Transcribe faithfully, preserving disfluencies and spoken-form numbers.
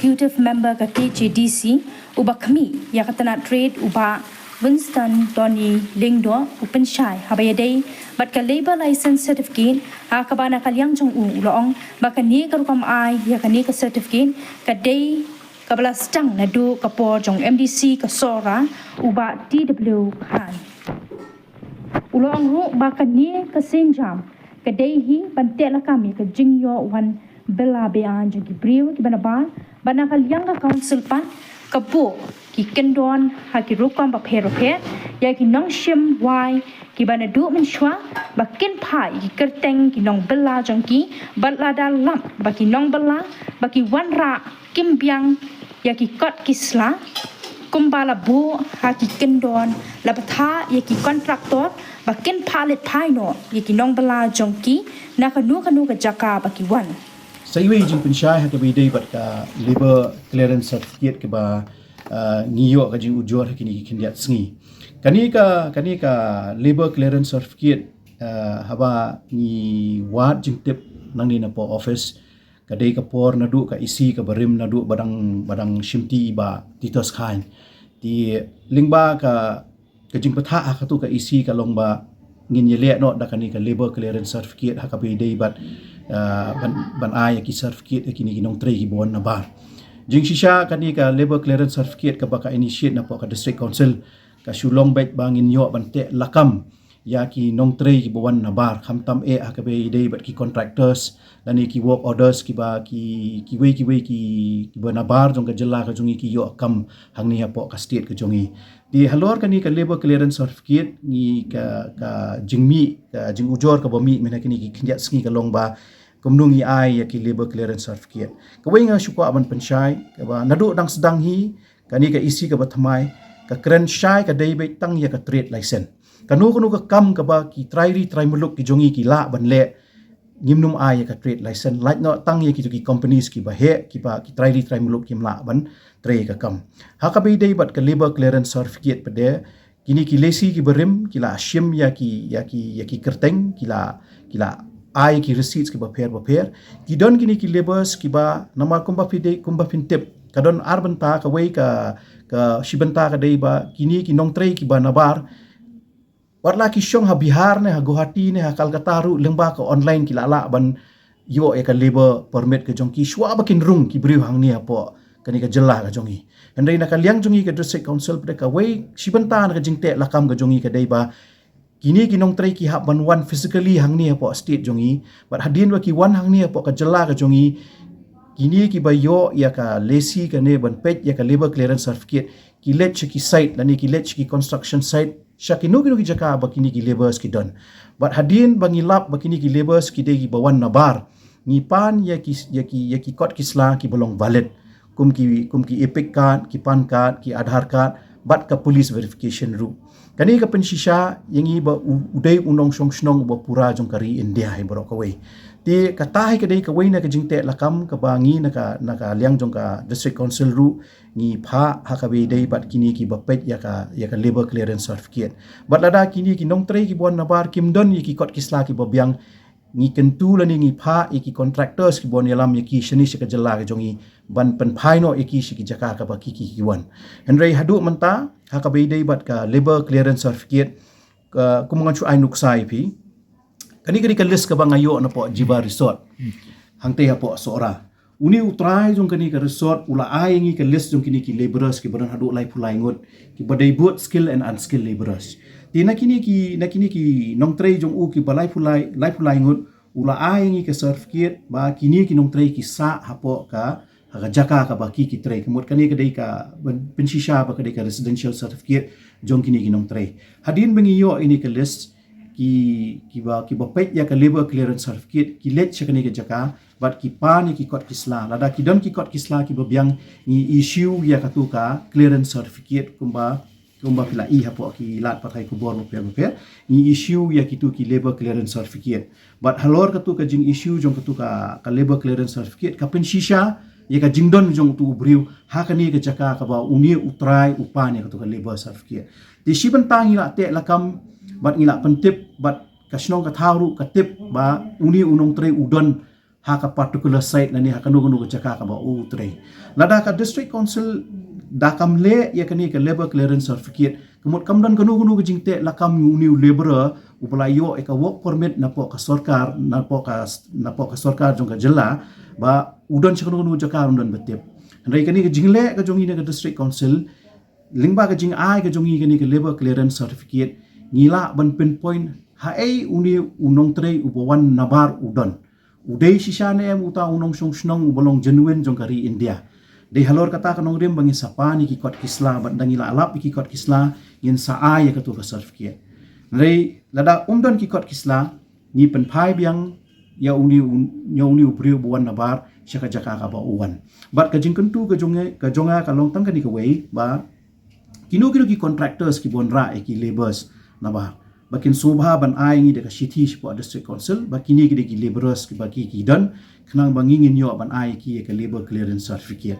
Executive Member ka K H A D C, uba khmih ïa ka tnat trade, u Bah Winston Tony Lyngdoh, u pynshai haba ïadei bad ka Labour License Certificate, ha kaba na ka liang jong u u la ong ba kane ka rukom ai ïa kane ka certificate ka dei kaba la sdang naduh ka por jong MDC ka Sohra, u Bah T W Khan. U la ong ruh ba kane ka sienjam ka dei hi ban teh lakam ïa ka jingïoh wan bylla beiñ jong ki briew kiba nabar, bad na ka liang ka council pat ka buh ki kyndon ha ki rukom bapher bapher ïa ki nongshim wai kiba naduh mynshuwa, ba kin phah ïa ki kyrteng ki nongbylla jong ki, bad lada lap ba ki nongbylla ba ki wanrah kim biang ïa ki kot ki sla kumba la buh ha ki kyndon, la bthah ïa ki kontraktor ba kin phah leit phai noh ïa ki nongbylla jong ki na kano kano ka jaka ba ki wan. Sa iwei i jingpynshai ha kaba ïadei bad ka Labour Clearance Certificate kaba, ah, ngi ïoh ka jingujor ha kine ki khyndiat sngi. Kane ka, kane ka Labour Clearance Certificate, ah, haba ngi wad jingtip nangne na poh office, ka dei ka por naduh ka E C kaba rim naduh ba dang, ba dang shimti i Bah Titus Chyne. Te lyngba ka, ka jingbthah ha katu ka E C ka long ba ngin ïaleh noh da kane ka Labour Clearance Certificate ha kaba ïadei bad, ah, ban, ban ai ïa ki certificate ïa kine ki nongtrei kiba wan nabar. Jingshisha kane ka Labour Clearance Certificate kaba ka initiate na poh ka District Council ka shu long beit ba ngin ïoh ban teh lakam ïa ki nongtrei kiba wan nabar, khamtam eh ha kaba ïadei bad ki contractors lane ki work orders kiba ki, kiwei kiwei ki, kiba nabar jong ka jylla ka jong ngi ki ïoh kam hangne hapoh ka state ka jong ngi. Te halor kane ka Labour Clearance Certificate ngi ka, ka jingmih, ka jingujor kaba mih mynta kine ki khyndiat sngi ka long ba kumno ngi ai ïa ki Labour Clearance Certificate. Kawei nga shu kwah ban pynshai kaba naduh dang sdang hi kane ka E C kaba thymmai, ka kren shai ka dei beit tang ïa ka trade license. Kano kano ka kam kaba ki trai ri trai muluk ki jong ngi ki lah ban leh, ngim nym ai ïa ka trade license, lait noh tang ïa kitu ki companies kiba heh, kiba ki trai ri trai muluk kim lah ban trei ka kam. Ha kaba ïadei bad ka Labour Clearance Certificate pat de, kine ki lesi kiba rim ki la shim ïa ki, ïa ki, ïa ki kyrteng, ki la, ki la ai ki receipts kiba pher bapher. Ki don kine ki labourers kiba, namar kumba phi dei, kumba phin tip, ka don ar bynta, kawei ka, ka shi bynta ka dei ba kine ki nongtrei kiba nabar, wat la ki shong ha Bihar ne ha Guwahati ne ha Calcutta ruh, lyngba ka online ki la lah ban ïoh ïa ka labour permit ka jong ki shuwa ba kin rung ki briew hangne hapoh kane ka jylla ka jong ngi. Hynrei na ka liang jong ngi ka District Council pat de, kawei shi bynta na ka jingteh lakam ka jong ngi ka dei ba kine ki nongtrei ki hap ban wan physically hangne hapoh state jong ngi, bad hadien ba ki wan hangne hapoh ka jylla ka jong ngi, kine kiba ïoh ïa ka lesi kane ban peit ïa ka Labour Clearance Certificate, ki leit sha ki site lane ki leit sha ki construction site, sha kino kino ki jaka ba kine ki labourers ki don. Bad hadien ba ngi lap ba kine ki labourers ki dei kiba wan nabar, ngi pan ïa ki, ïa ki, ïa ki kot ki sla kiba long valid, kum ki, kum ki EPIC card, ki PAN card, ki Aadhaar card, bad ka police verification ruh. Kane ka pynshisha ïa ngi ba u, u dei u nongshong shnong uba pura jong ka ri India hi baroh kawei. Te kata hi ka dei kawei na ka jingteh lakam kaba ngi na ka, na ka liang jong ka District Council ruh ngi phah ha kaba ïadei bad kine kiba peit ïa ka, ïa ka Labour Clearance Certificate. Bad lada kine ki nongtrei kiba wan nabar kim don ïa ki kot ki sla kiba biang, ngi kyntu lane ngi phah ïa ki contractors kiba wan ïalam ïa ki shane sha ka jylla ka jong ngi ban pynphai noh ïa ki sha ki jaka kaba ki, ki, ki wan. Hynrei haduh mynta ha kaba ïadei bad ka Labour Clearance Certificate, ka, kum ngan shu ai nuksa ïa phi. Kane ka dei ka list kaba nga ïoh napoh Jiva Resort, hangtei hapoh Sohra. Une u trai jong kane ka resort u la ai ïa ngi ka list jong kine ki labourers kiba don haduh laiphew lai ngut, kiba dei both skilled and unskilled labourers. Te na kine ki, na kine ki nongtrei jong u kiba laiphew lai, laiphew lai ngut, u la ai ïa ngi ka certificate ba kine ki nongtrei ki sah hapoh ka, ha ka jaka kaba ki, ki trei. Ka mut kane ka dei ka pyn-, pynshisha ba ka dei ka residential certificate jong kine ki nongtrei. Hadien ba ngi ïoh ïa kane ka list, ki, kiba, kiba peit ïa ka Labour Clearance Certificate ki leit sha kane ka jaka bad ki pan ïa ki kot ki sla. Lada ki don ki kot ki sla kiba biang, ngi issue ïa katu ka Clearance Certificate kumba, kumba phi la i hapoh ki lad pathai khubor bapher bapher, ngi issue ïa kitu ki Labour Clearance Certificate. Bad halor katu ka jingissue jong katu ka, ka Labour Clearance Certificate ka pynshisha ïa ka jingdon jong utu u briew ha kane ka jaka kaba une u trai u pan ïa katu ka Labour Certificate. Te shi bynta ngi la teh lakam bad ngi la pyntip bad ka shnong ka thaw ruh ka tip ba une u nongtrei u don ha ka particular site lane ha kano kano ka jaka kaba u trei. Lada ka District Council da kam leh ïa kane ka labour clearance certificate, ka mut kam don kano kano ka jingteh lakam ïa une u labourer uba la ïoh ïa ka work permit napoh ka sorkar, napoh ka, napoh ka sorkar jong ka jylla, ba u don sha kano kano ka jaka ruh ym don ba tip. Hynrei kane ka jingleh ka jong ngi na ka District Council, lyngba ka jingai ka jong ngi kane ka labour clearance certificate, ngi lah ban pinpoint haei une u nongtrei uba wan nabar u don. U dei shisha ne em uta u nongshong shnong uba long genuine jong ka ri India. Dei halor kata ka nongrim ba ngin sa pan ïa ki kot ki sla, bad da ngi la lap ïa ki kot ki sla, ngin sa ai ïa kato ka certificate. Hynrei lada ym don ki kot ki sla, ngi pynphai biang ïa une u, ïa une u briew ba wan nabar sha ka jaka kaba u wan. Bad ka jingkyntu ka jong nga, ka jong nga ka long tang kane kawei, ba kino kino ki contractors kiba wanrah ïa ki labourers nabar, ba kin sngewbha ban ai ngi da ka shithi shapoh District Council ba kine ki dei ki labourers kiba ki, ki don, khnang ba ngi ngin ïoh ban ai ïa ki ïa ka labour clearance certificate.